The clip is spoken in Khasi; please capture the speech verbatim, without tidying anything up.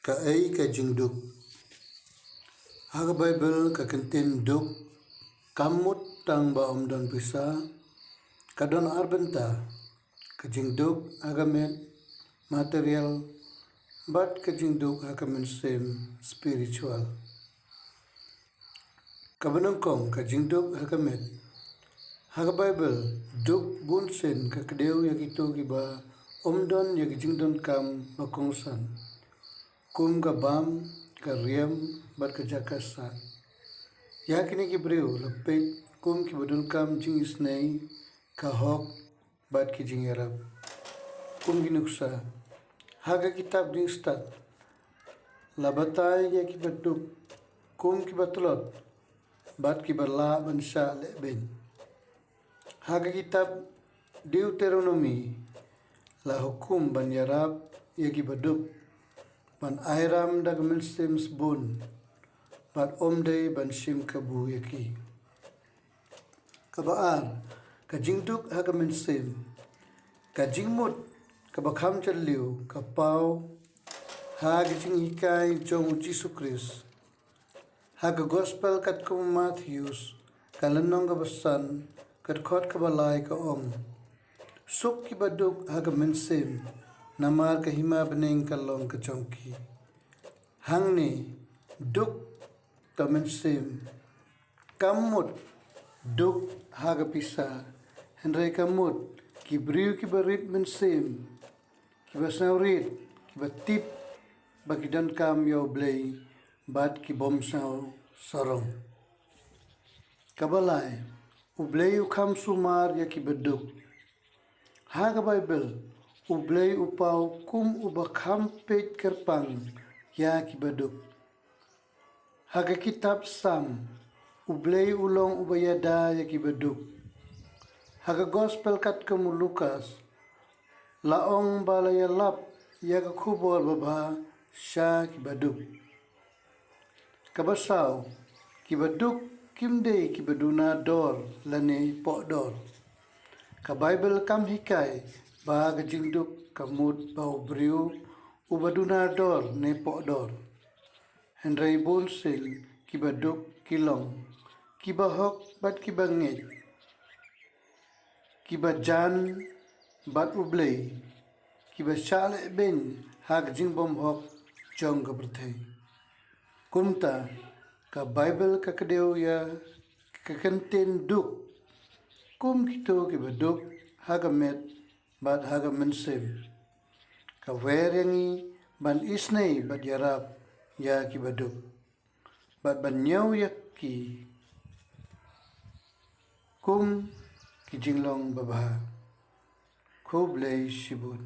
Kaei ka jingduk? Ha ka Baibl ka kyntien duk kam mut tang ba ym don pisa. Ka don ar bynta: ka jingduk ha ka met, material, bad ka jingduk ha ka mynsiem, spiritual. Kaba nyngkong, ka jingduk ha ka met. Ha ka Baibl, duk bunsien ka kdew ïa kito kiba ym don ïa ki jingdonkam ba kongsan, kum ka bam, ka riam, bad ka jaka sah. Ïa kine ki briew la peit kum kiba donkam jingisynei, ka hok, bad ki jingïarap. Kum ki nuksa, ha ka kitab Jingstad la batai ïa kiba duk kum kiba tlot bad kiba lah ban shah lehbeiñ. Ha ka kitab Deuteronomi la hukum ban ïarap ïa kiba duk, ban ai ram da ka mynsiem sbun, bad ym dei ban shim kabu ïa ki. Kaba ar, ka jingduk ha ka mynsiem. Ka jingmut kaba kham jylliew ka paw ha ka jinghikai jong u Jisu Khrist. Ha ka Gospel katkum u Mathaios, ka lynnong kaba san, ka dkhot kaba lai ka ong: Suk kiba duk ha ka mynsiem, namar ka hima bneng ka long ka jong ki. Hangne, duk ka mynsiem kam mut duk ha ka pisa, hynrei ka mut ki briew kiba rit mynsiem, kiba sngewrit, kiba tip ba ki donkam ïa U Blei, bad ki bym sngew sarong. Kaba lai, U Blei u kham sumar ïa kiba duk. Ha ka Baibl, U Blei u paw kum uba kham peit kyrpang ïa kiba duk. Ha ka kitab Salm, U Blei u long uba ïada ïa kiba duk. Ha ka Gospel katkum u Lukas, la ong ba la ïalap ïa ka khubor babha sha kiba duk. Kaba saw, kiba duk kim dei kiba duna dor lane poh dor. Ka Baibl kam hikai ba ka jingduk ka mut ba u briew uba duna dor ne poh dor. Hynrei bunsien kiba duk ki long kiba hok bad kiba ngeit, kiba jan bad U Blei, kiba shah lehbeiñ ha ka jingbymhok jong ka pyrthei. Kumta, ka Baibl ka kdew ïa ka kyntien duk kum kito kiba duk ha ka met bad ha ka mynsiem. Ka wer ïa ngi ban isynei bad ïarap ïa kiba duk, bad ban ñiew ïa ki kum ki jinglong babha. Khublei shibun.